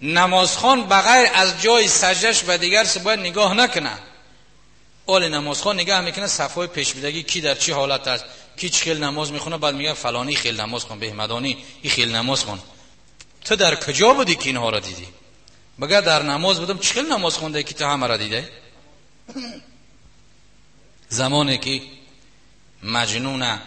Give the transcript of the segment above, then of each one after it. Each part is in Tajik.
Намозхон ба ғайр аз ҷои саҷдаш ба дигар бояд нигоҳ накунад. Оли намозхон нигоҳ мекунад сафҳои пешбидагӣ ки дар чӣ ҳолат аст, ки чӣ хел намоз мехонад, баъд мегӯяд фалонӣ хел намоз хон, беҳмадонӣ ин хел намоз хон. Ту дар куҷо будӣ ки инҳоро дидӣ? Бигӯ дар намоз будам, чӣ хел намоз хондаӣ ки ту ҳамаро дидаӣ? Замоне ки Маҷнуна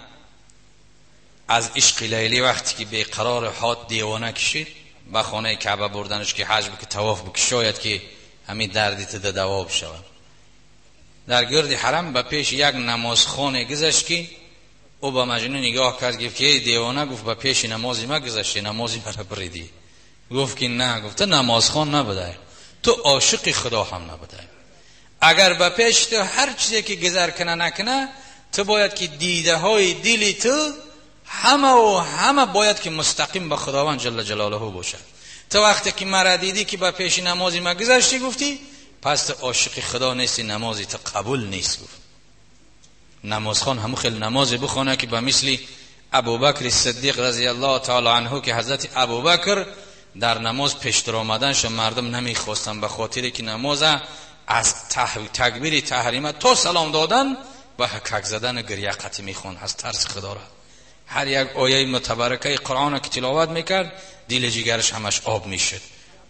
аз ишқи Лайлӣ вақте ки беқарор ҳод девона кашид, ба хонаи Каъба бурданаш ки ҳаҷ бикунад, тавоф бикунад, шояд ки ҳамин дарди ту даво бишавад. Дар гирди ҳарам ба пеши як намозхоне гузашт ки ӯ ба Маҷнун нигоҳ кард, гуфт ки эй девона, гуфт ба пеши намози ма гузашти, намози маро буридӣ. Гуфт ки на, гуфт ту намозхон набудаӣ, ту ошиқи Худо ҳам набудаӣ. Агар ба пеши ту ҳар чизе ки гузар кана накана, ту бояд ки дидаҳои дили ту ҳама ва ҳама бояд ки мустақим ба Худованд ҷалла ҷалолаҳу бошад. Ту вақте ки маро дидӣ ки ба пеши намози ма гузашти, гуфтӣ пас ту ошиқи Худо нести, намози ту қабул нест. Гуфт намозхон ҳамун хел намозе бихонад ки ба мисли Абубакри Сиддиқ разияллоҳу таоло анҳу, ки ҳазрати Абубакр дар намоз пештар омаданша мардум намехостанд, ба хотире ки намоза аз такбири таҳрима то салом додан ба ҳакак задану гиря қатъӣ мехонд аз тарси Худоро. Ҳар як ояи мутабарракаи Қуръонро ки тиловат мекард, дили ҷигараш ҳамаш об мешуд.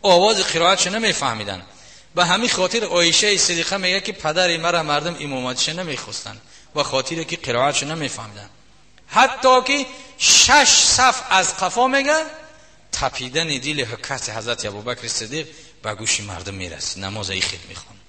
Овози қироатша намефаҳмиданд. Ба ҳамин хотир Оишаи Сидиқа мегӯяд ки падари мара мардум имоматиша намехостанд, ба хотире ки қироатша намефаҳмиданд. Ҳатто ки 6 саф аз қафо мега тапидани дили ҳукати ҳазрати Абубакри Сидиқ ба гӯши мардум мерасид. Намоза и хел мехонд.